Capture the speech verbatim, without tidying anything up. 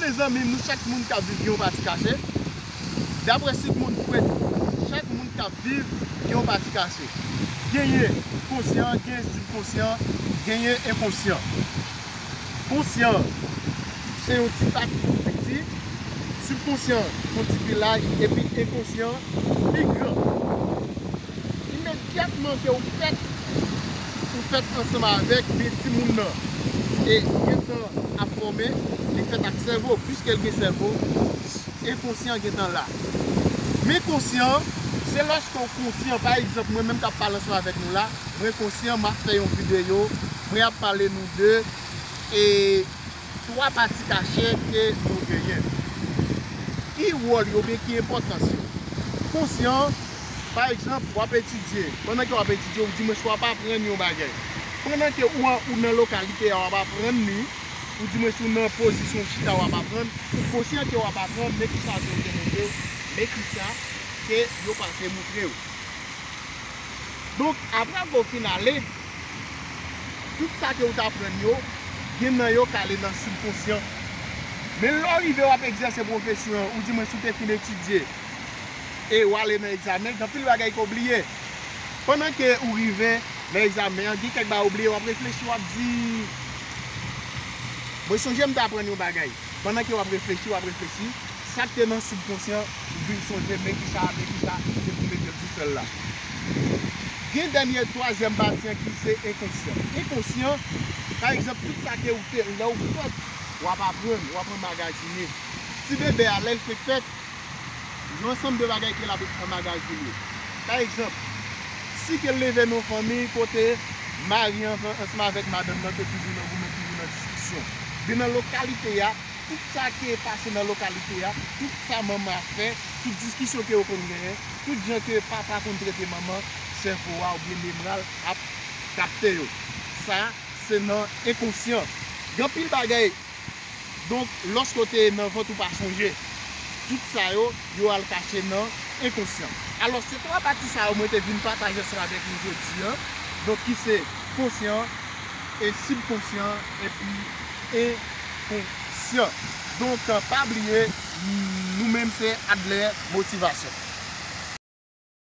Mezanmi, nou chak moun k ap viv gen yon pati kache. Daprè Sigmund Freud, chak moun k ap viv gen yon pati kache. Genyen konsyan, genyen sibkonsyan, genyen enkonsyan. Konsyan se yon ti pati tou piti, sibkonsyan yon ti pi laj, epi enkonsyan pi gran. Imedyatman ke ou fèt, ou fèt ansanm avèk, men timoun nan e gentan ap fòme, li fèt ak sèvo, piske l gen sèvo, enkonsyan gentan la. Men konsyan, se lòske w konsyan, pa egzanp, mwen menm k ap pale ansanm avèk nou la, mwen konsyan, m ap fè yon videyo, mwen ap pale nou de, e, twa pati kache ke nou genyen. Ki wòl yo oubyen ki enpòtans yo? Konsyan, pa egzanp, w ap etidye. Pandan ke w ap etidye, ou di mwen si w ap aprann yon bagay. Pandan ke ou an, ou nan lokalite a, w ap aprann li, ou di mwen si w nan pozisyon chita, w ap aprann, ou konsyan ke w ap aprann, men kisa ke yo te montre w, men kisa ke yo pa te montre w. Donk, apre ke w fin ale, tout sa ke w t aprann yo, gen nan yo k ale nan sibkonsyan. Men lè w rive w ap egzèse pwofesyon an, ou di mwen si w te fin etidye e w ale nan egzamen, gen anpil bagay ke w bliye. Pandan ke ou rive nan egzamen an, gen kèk bagay ou bliye, w ap reflechi, w ap di, mwen sonje m te aprann yon bagay. Pandan ke w ap reflechi, w ap reflechi, sa k te nan sibkonsyan, ou vin sonje, men kisa, men kisa, se pou mete l sou fèy la. Gen dènye, twazyèm pati an ki se enkonsyan. Enkonsyan, pa egzanp, tout sa ke ou te, lè ou fèt, w ap aprann, w ap anmagazine. Ti bebe a, lè l fenk fèt, gen ansanm de bagay ke l ap anmagazine. Pa egzanp, si ke l leve nan yon fanmi kote mari an ansanm avèk madanm nan te toujou nan goumen, toujou nan diskisyon. Men nan lokalite a, tout sa ki pase nan lokalite a, tout sa manman ap fè, tout diskisyon ke yo konn genyen, tout jan ke papa konn trete manman, sèvo a oubyen memra l ap kapte yo. Sa, se nan enkonsyan. Gen anpil bagay, donk, lòske w te nan vant ou pa sonje, tout sa yo, yo al kache nan enkonsyan. Alò, se twa pati sa yo mwen te vin pataje ansanm avèk nou jodi an, donk, ki se konsyan, e sibkonsyan, epi enkonsyan. Donk, pa bliye, nou menm se Adler Motivasyon.